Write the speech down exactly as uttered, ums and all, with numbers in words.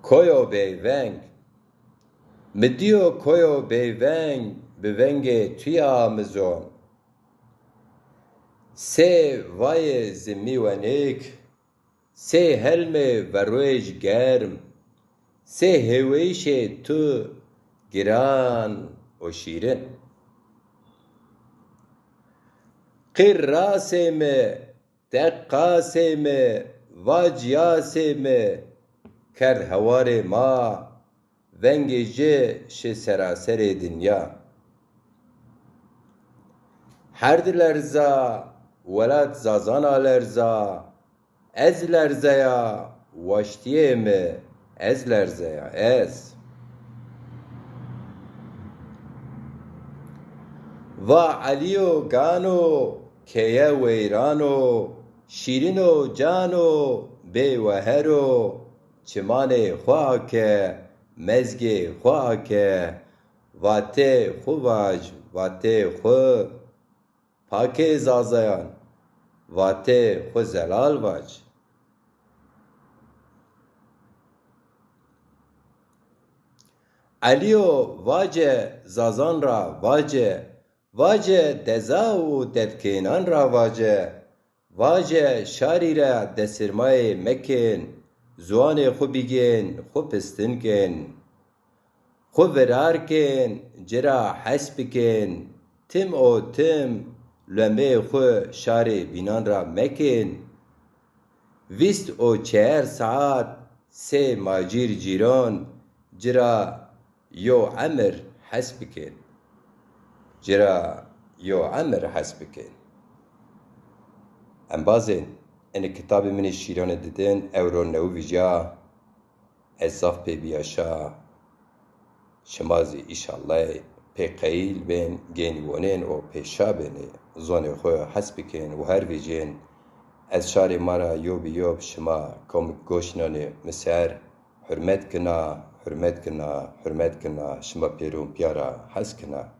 Koyo bêveng. Mi dîyo koyo bêveng, bi vengê tuya mi zon. Sê vayê zimî wenêk, sê helmê verwêj germ, sê hêweyîşê tu giran û şîrin. Qîr rasê mi, teq qasê mi, vac yasê mi, kerd hewarê ma, vengê ci şi seraserê dinya. Herd lerza, welat Zazan a lerza, ez lerzeya, waştîyê mi, ez lerzeya, ez. Va Elîyo gano, keye weyran o, şîrin o can o, bêweher o, çimanê xwu ake, mezgê xwu ake, vatê xwu vac, vatê xwu. Pakê Zazayan, vatê xwu zelal vac. Elîyo vace Zazan ra vace, vace deza û dedkênan ra vace, vace şarî ra desirmayê mekên, ziwanê xwu bigên, xwu pistin kên. Xwu virar kên, ci ra hes bikên, tim o tim lemê xwu şarê bînan ra mekên. Vîst o çeer saet sê macîr cîran ci ra yo emir hes bikên. Ci ra yo emir hes bikên. Embazên, enê kitabê min ê şîranê didin, ewro new vîca. Ez zaf pê bîya şa. Şima zî îşallay pê qeyîl bên, gênî wonên û pê şa bênê, zonê xwu hes bikên û her vêcên. Ez şarê ma ra yo bi yo bi şima komik goş nanê mi ser. Hurmet kina, hurmet kina, hurmet kina. Şima pêrûn pîya ra hes kina.